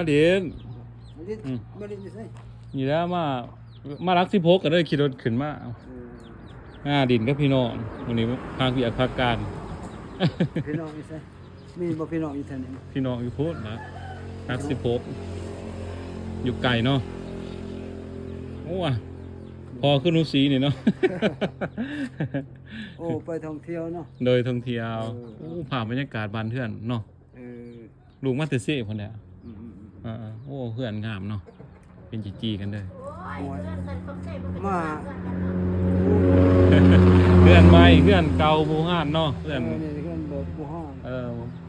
ມາຫຼິ້ນ ມາຫຼິ້ນ ອືມ ມາຫຼິ້ນຢູ່ໃສ? ນີ້ແຫຼະ ມາ ມາຫຼັກສິບຫົກກໍເລີຍຂີ່ລົດຂຶ້ນມາ ເອີ ມາຫຼິ້ນກັບພີ່ນ້ອງ ມື້ນີ້ພັກວຽກພັກການ ພີ່ນ້ອງຢູ່ໃສ? ມີບໍ່ພີ່ນ້ອງຢູ່ແຖວນີ້? ພີ່ນ້ອງຢູ່ພຸ້ນນະ ຫຼັກສິບຫົກ ຢູ່ໄກເນາະ ໂອ້ ພໍຄືໜູສີນີ້ເນາະ ໂອ້ ໄປທ່ອງທ່ຽວເນາະ ໂດຍ ທ່ອງທ່ຽວ ເອີ ໂອ້ ພາບບັນຍາກາດບ້ານເຮືອນເນາະ ເອີ ລູກມາແຕ່ເຊພຸ້ນແຫຼະ ອືມໆໆ ເອີໆ ໂອ້ ເຮືອນງາມເນາະ ເປັນຈີ່ໆກັນເດີ ໂອ້ຍ ມາ ເຮືອນໃໝ່ເຮືອນເກົ່າ ບູຮານເນາະ ເຮືອນ ເອີ ນີ້ເຮືອນແບບບູຮານ ເອີ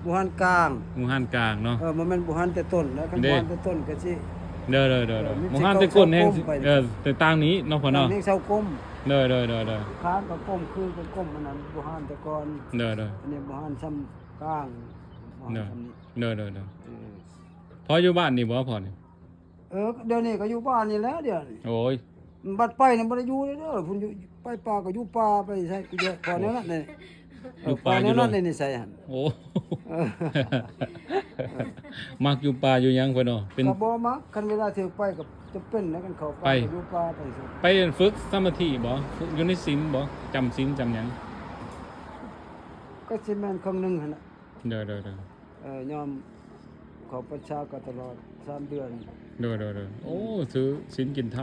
ບູຮານກາງ ບູຮານກາງເນາະ ເອີ ບໍ່ແມ່ນບູຮານແຕ່ຕົ້ນນະ ຄັນ ເດ້ ບູຮານແຕ່ຕົ້ນກໍຊິ ເດີໆໆໆ ເອີ ບູຮານແຕ່ກົ້ນແຮງ ເອີ ແຕ່ຕ່າງນີ້ເນາະພໍ່ເນາະ ແມ່ນເສົາກົມ ເດີໆໆໆ ຄານກໍກົມ ຄືນກໍກົມ ອັນນັ້ນບູຮານແຕ່ກ່ອນ ເດີໆ ອັນນີ້ບູຮານຊ່ຳກາງ ເດີ ເດີໆໆ ເອີ ພໍ່ຢູ່ບ້ານນີ້ບໍ່ພໍ່ນີ້? ເອີ ດຽວນີ້ກໍຢູ່ບ້ານນີ້ແຫຼະ ດຽວນີ້ ໂອ້ຍ ບັດໄປນີ້ບໍ່ໄດ້ຢູ່ເດີ ເພິ່ນຢູ່ ໄປປ່າກໍຢູ່ປ່າ ໄປໃສກໍຢູ່ ພໍແນວນັ້ນເດ້ ຢູ່ປ່າ ພໍແນວນັ້ນເດ້ ນິໄສຫັ້ນ ໂອ້ ເອີ ມັກຢູ່ປ່າຢູ່ຫຍັງເພິ່ນເນາະ ເປັນ ກໍບໍ່ມັກ ຄັນເວລາເທື່ອໄປກໍຈຳເປັນນະ ຄັນເຂົ້າໄປ ໄປ ກໍຢູ່ປ່າໄປ ໄປຝຶກສະມາທິບໍ່? ຝຶກຢູ່ໃນສິນບໍ່? ຈຳສິນຈຳຫຍັງ? ກໍຊິແມ່ນເຄິ່ງໜຶ່ງຫັ້ນແຫຼະ ໂດຍໆໆ ເອີ ຍາມເຂົ້າພັນສາກໍຕະຫຼອດສາມເດືອນ ໂດຍໆໆ ໂອ້ ຖືສິນກິນທຳ